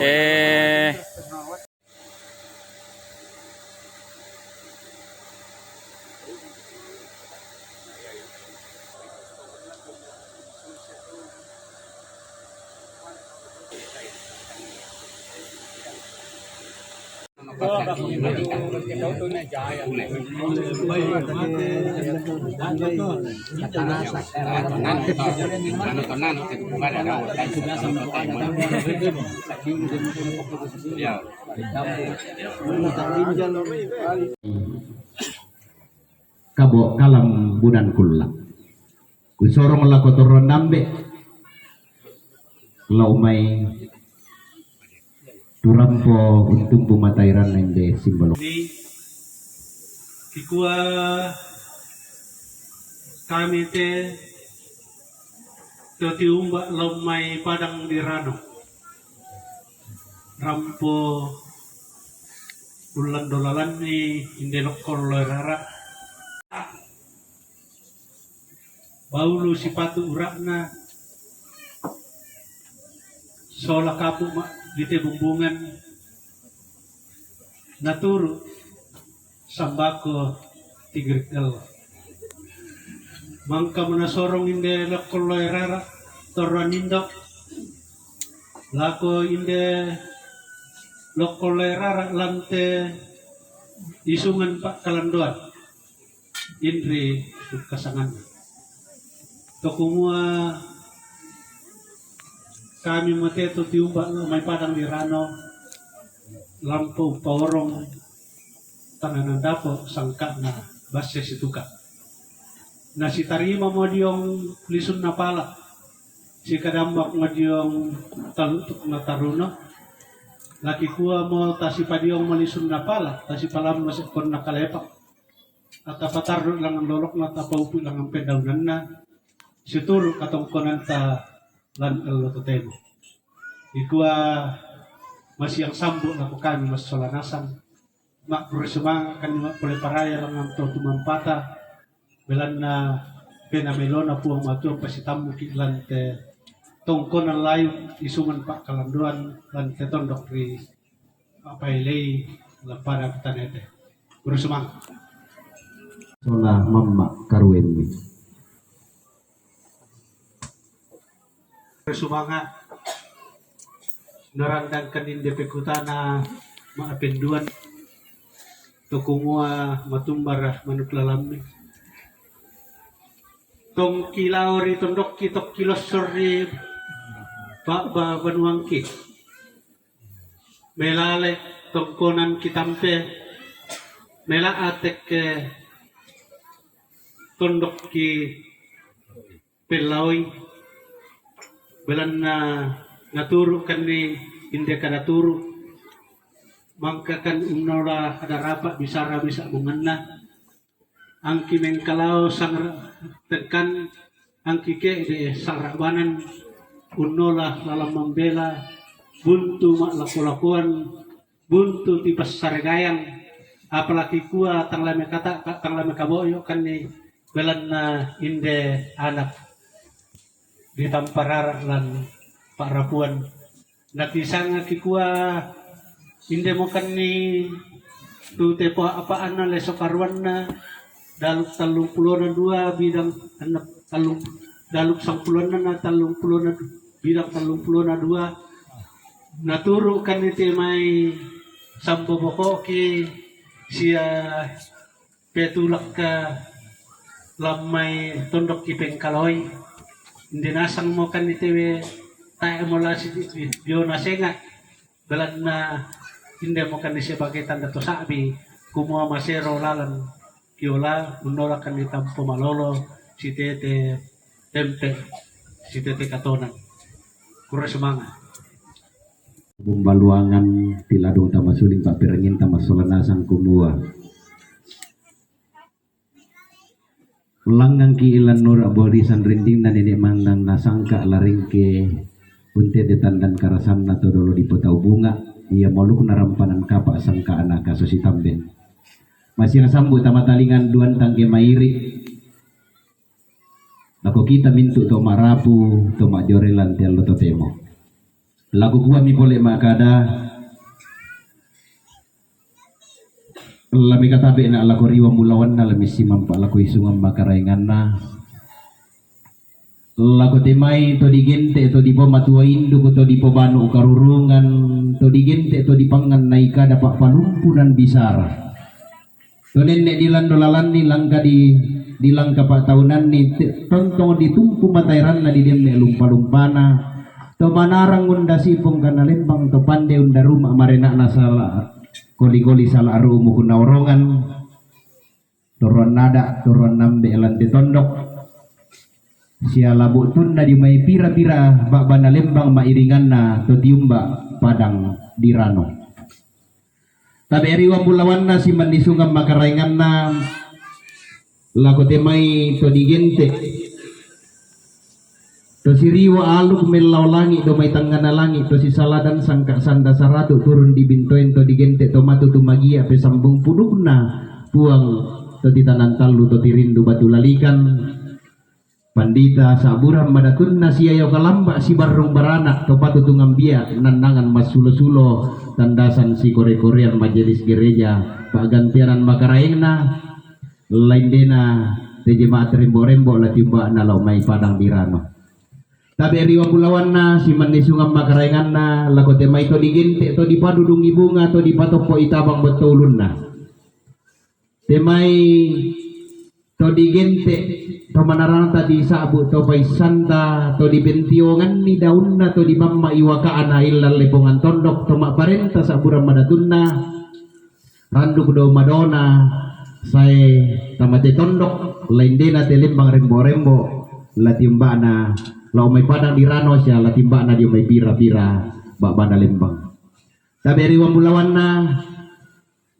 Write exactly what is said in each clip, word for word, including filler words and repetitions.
Eh, Kabo kalam bunan kulla. Kusorong lako torro nambe. Lau mai turampo untumpu matairan nende simbolok. Ni kikua kami te to tiumba lau mai padang di rano. Rampo bulan dolalan ni inde lokkon loe rara. Baulu sipatu urakna sola kapuk ma dite bumbungan naturu sambako tigrik el. Mangka manasorong inde lokkon loe rara torro nindo lako inde lokkon loe rara lante isungan pakkalandoan. Inri sukkasanganna. Tokumua kami mateto tiumba lo mai padang di rano lampo paorong tanana dapo sangkana basse situka. Nasitarima mo diong lisunna pala sikadammak mo diong talutuk na taruno. Laki kua mo tasipadiong mo lisunna pala tasipalamma sekkonna kalepa. Atapatarru langan lolokna tapaupu langan pendaunanna situru katongkonanta lan ello totemo. Ikua masiang sambu lako kami massola nasang. Makkure sumanga kan makkule paraya langan to tumampata belanna pena melona Puang Matua pasitammuki lante tongkonan layu isuman pakkalandoan lante tondok ri Papailei lappada tanete. Bersemangat. Sola mamma karuemmi. Bersemangat. Narandangkan inde pekutana maapenduan. Tokumua matumbara manuk lalammi. Tongki lao ri tondokki tokki lossor ri ba'ba banuangki. Melale tongkonan kitampe mela atekke tondokki pellaoi belanna naturukanni indeka naturu mangkakan unnola ada rapa bisara bisa bunganna. Angki mengkalao sangra tekkan angki ke'de sangra banan unnola lalang mambela buntu ma'lako-lakoan buntu tipassaregayang apalagi kua tang lame kata tang lame kaboyo kanni belanna inde anak ditamparara lan pa'rapuan. Nakisangaki kua inde mokanni tu tepo apa-apa anna leso karuanna daluk tallung pulona dua bidang anna tallung daluk sampulonna na tallung pulona bidang tallung pulona dua naturu kanni te mai sambo bokoki sia petulakka lammai tondokki pengkaloi inde nasang mokanni tewe tae mola si diona senga belanna inde mokanni sebagai tanda to sa'bi kumua masero lalan kiola unnolakanni tampo malolo sitete tempe sitete katonang kura semangat. Bumbaluangan tiladung tamasuling paperengin tamassola nasang kumua. Langngangki ilan nura borisan rindingna nene mangnang nasangka laringke unte de tandan karasanna to dolo di potau bunga ia molukna rampanan kapa sangka anaka sosi tamben. Masiang sambu tamatalingan duan tangke mairi. Lako kita mintu' to ma'rapu, to ma'jore lan te allo totemo. Lako kuami pole ma'kada, la mikatabe'na lako riwa mulawanna, la missimampa lako isungan makaraenganna. Lako te mai to digente', to dipomatuo induk, to dipobanu karurungan, to digente', to dipangan naikada pa'palumpunan bisara. To nenne' dilando lalanni langka di, dilangka pa'taunanni, te, tontong ditumpu mataeranna didenne' lumpa-lumpana. To manarang undasi pongkana lembang, to pande undaruma marena'na sala, koli-koli sala rumu kunaorongan. Toruan nada, toruan nambe lan te tondok. Sia labu tunna di mai pira-pira ba'bana lembang ma'iringanna to tiumba padang dirano. Tabe' riwa mulawanna simannisungan makaraenganna lako te mai to digente'. To siriwa aluk mellao langi', do mai tangngana langi', to sisaladan sangka sanda saratu turun di bintoen to digente' to matu tumagia pesambung pudukna Puang to titanan tallu to tirindu batu lalikan. Pandita sa'burang madatunna sia io kalamba sibarrung barana' to patutungan bia' nannangan massulo-sulo tandasan sikore-korean majelis gereja pa'gantianan makaraengna, laindena te jemaat rembo'-rembo' la tiumba'na lao mai padang dirano. Tabe' riwa mulawanna simannisungan makaraenganna lako te mai to digente' to dipadudungi bunga to dipatoppo'i tabang botto ulunna. Te mai to digente' to manaranta disa'bu to paissanta to dipentionganni daunna to dipamma'i waka'na illa lepongan tondok to ma'parenta sa'burang madatunna. Randuk do madona sae tamate tondok, laindena te lembang rembo'-rembo' la tiumba'na lao mai padang dirano sia la tiumba'na dio mai pira-pira ba'bana lembang. Tabe' riwa mulawanna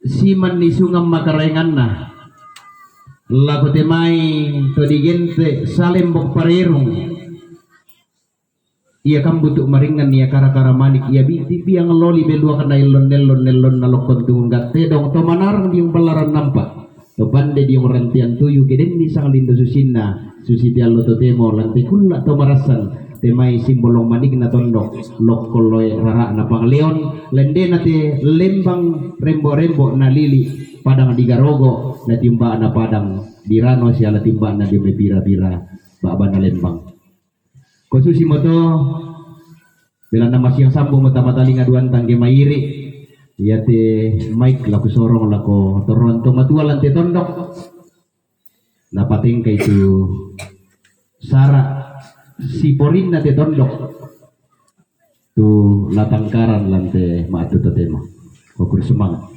simannisungan makaraenganna lako te mai to digente' salembok parerung. Ia kambutu' maringngan, ia kara-kara manik, ia biti piang loli beluakna ellon-ellon, ellonna lokkon tunggak tedong to manarang diung ballaran nampa', to pande diung rantian tuyu, ke denni sanglindo susinna, susi te allo totemo lan te kulla' to marassan, te mai simbolong manikna tondok, lokkon loe rara'na pangleon, laindena te lembang rembo'-rembo' nalili' padang digarogo, la tiumba'na padang dirano sia la tiumba'na dio mai pira-pira ba'bana lembang. Ko susimo to, belanna masiang sambung mo tamatalinga duan tangge mairi', iate maik lako sorong lako toruan to matua lan te tondok. Napatengkai tu sara' siporinna te tondok tu latangkaran lan te ma'tu totemo. Kokur semangat.